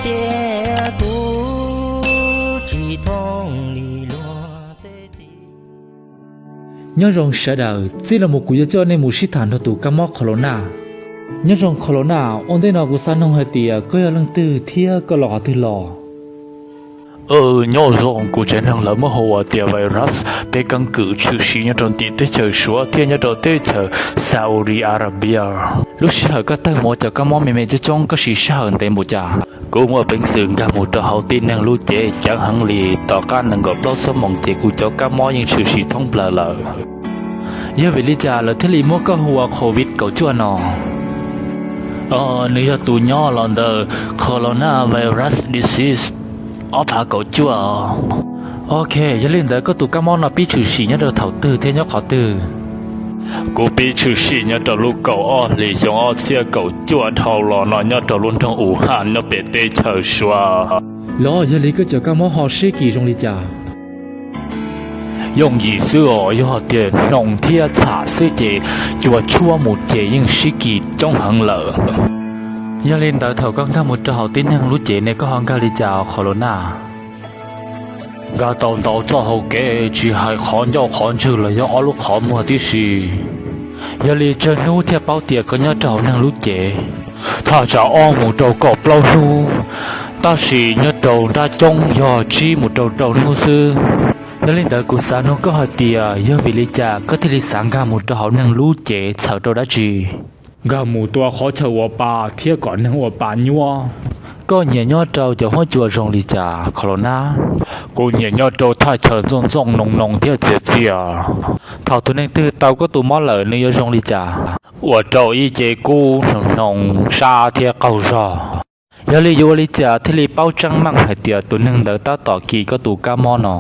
Ces kuv tsis thooj li luag tej txiv. Nyob zoo sawv daws, txij no mus kuv yuav coj nej mus sib tham nrog tus kab mob Corona. Nyob zoo Corona, ua ntej no kuv xav noog hais tias koj yog leej twg thiab koj los qhov twg los? Nyob zoo, kuv tsev neeg lawv muab hu ua tias Virus, peb keeb kwm tshwm sim nyob rau ntim teb chaws Suav thiab nyob rau teb chaws Saudi Arabia. Lub sij hawm koj tawg mus ua cov kab mob me me coob coob koj siv sij hawm ntev npaum cas? Kuv muaj peev xwm nkag mus rau hauv tib neeg lub cev ceev heev li, tom qab nees nkaum plaub xuab moos ces kuv cov kab mob yeej tshwm sim thoob plaws lawm. Yog vim li cas lawv thiaj li muab koj hu ua Covid kaum cuaj no? Nws yog tus nyob los ntawm Corona Virus Disease ob phav kaum cuaj. Ok, yog li ntawd koj tus kab mob no pib tshwm sim nyob rau thaum twg thiab nyob qhov twg? Kuv pib tshwm sim nyob rau lub kaum ob hlis xyoo ob txhiab kaum cuaj dhau los no nyob rau lub nroog Wuhan nyob pem teb chaws Suav. Los yog li koj cov kab mob ho sib kis zoo li cas? Yooj yim xwb os, yog tias hnoos thiab txham xwb ces cua tshuab mus ces yeej sib kis coob heev lawm. Yog li ntawd thaum koj nkag mus rau hauv tib neeg lub cev ne koj ho nkag li cas Corona? Nkag tau ntau txoj hau kev, tsis hais qhov ncauj qhov ntswg los yog ob lub qhov muag tib si. Yog li tsawg hnub thiaj paub tias koj nyob rau hauv neeg lub cev? Thaj tsam ob mus rau kaum plaub hnub, tab sis nyob rau nrab coob yog tsib mus rau rau hnub xwb. Yog li ntawd kuv xav nug koj hais tias yog vim li cas koj thiaj li xav nkag mus rau hauv neeg lub cev, txhawm rau dab tsi? Nkag mus tua qhov chaw ua pa thiab kom neeg ua pa nyuaj. Koj nyiam nyob rau cov huab cua zoo li cas Corona? Kuv nyiam nyob rau thaj chaw ntxooj ntxooj noo noo thiab txias txias. Thaum tus neeg twg tau koj tus mob lawm nws yuav zoo li cas? Ua rau ib ce kub hnoos hnoos sab thiab qaug zog. Yog li yuav ua li cas thiaj li paub tseeb meej hais tias tus neeg ntawd tab tom kis koj tus kab mob no?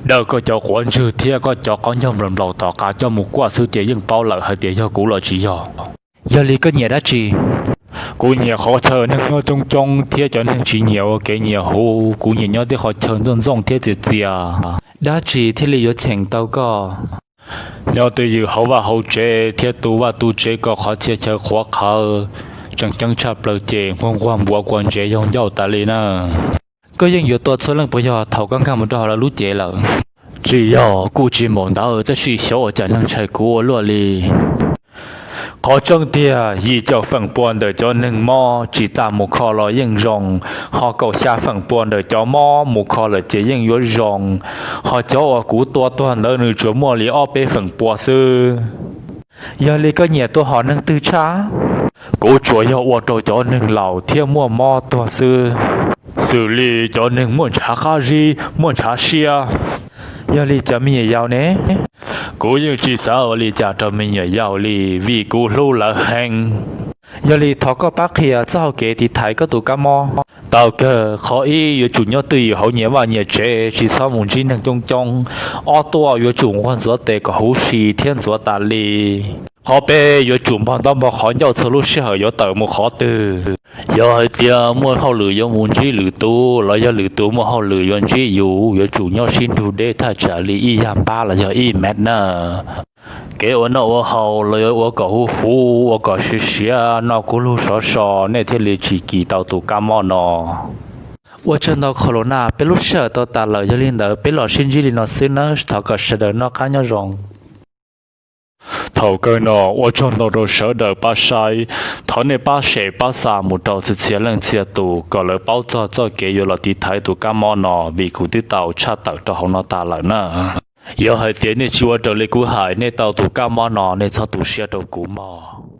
Dawm koj cov quav ntswg thiab koj cov qaub ncaug nplaum nplaum tom qab coj mus kuaj xwb ces yeej paub lawm hais tias yog kuv los tsis yog. Yog li koj nyiam dab tsi? Kuv nyiam qhov chaw neeg nyob coob coob thiab cov neeg tsis nyiam ua kev nyiam huv, kuv nyiam nyob tej qhov chaw ntxooj ntxooj thiab txias txias. Dab tsi thiaj li yuav cheem tau koj? Nyob twj ywm hauv vaj hauv tsev thiab tu vaj tu tsev kom qhov txhia chaw qhuav qhawv. Tseem ceeb tshaj plaws ces nquag nquag npuav kua ntsev yaug ncauj tas li na. Koj yeej yuav tua txhua leej puas yog thaum koj nkag mus rau hauv lawv lub cev lawm? Tsis yog, kuj tsis npaum ntawd tab sis xyov ua cas neeg ntshai kuv ua luaj li. Qhov tseeb tiag, yim caum feem pua ntawm cov neeg mob tsis tas mus kho los yeej zoo, ho kaum xya feem pua ntawm cov mob mus kho lawm ces yeej yuav zoo, ho cov uas kuv tua tuag ntawd nws tsuas muaj li ob peb feem pua xwb. Yog li koj nyiam tua hom neeg twg tshaj? Kuv tsuas yog ua rau cov neeg laus thiab muaj mob tuag xwb, xws li cov neeg muaj ntshav qab zib, muaj ntshav siab. Yog li cov me nyuam yaus ne? Kuv yeej tsis xav ua li cas rau me nyuam yaus li vim kuv hlub lawv heev. Yog li thov koj pab qhia txoj hau kev tiv thaiv koj tus kab mob. Tau kawg, qhov ib yuav tsum nyob twj ywm hauv nyias vaj nyias tsev, tsis txhob mus ntsib neeg coob coob. Ob tuaj yuav tsum nquag ntxuav tes kom huv si thiab ntxuav tas li. Qhov peb yuav tsum npog ntaub npog qhov ncauj txhua lub sij hawm yuav tawm mus qhov twg. Yog hais tias muaj hauj lwm yuav mus ntsib lwm tus los yog lwm tus muaj hauj lwm yuav ntsib yus, yuav tsum nyob sib nrug deb thaj tsam li ib yag npab los yog ib mev na. Kev ua noj ua haus los yuav ua kom huv huv, ua kom siav siav, noj kub lug sov so, nej thiaj li tsis kis tau tus kab mob no. Ua tsaug ntau Corona, peb lub sij hawm tau tas lawm, yog li ntawd peb los sib ntsib li no xwb nawb, thov kom sawv daws noj qab nyob zoo. Thaum kawg no, ua tsaug ntau rau sawv daws pab saib, thov nej pab share pab xa mus rau txhia txhia leej txhia tus kom lawv paub txog txoj kev yuav los tiv thaiv tus kab mob no, vim kuv twb tau tshaj tawm rau hauv no tas lawm na. Yog hais tias nej tsis ua raws li kuv hais, nej tau tus kab mob no nej txhob tu siab rau kuv mog.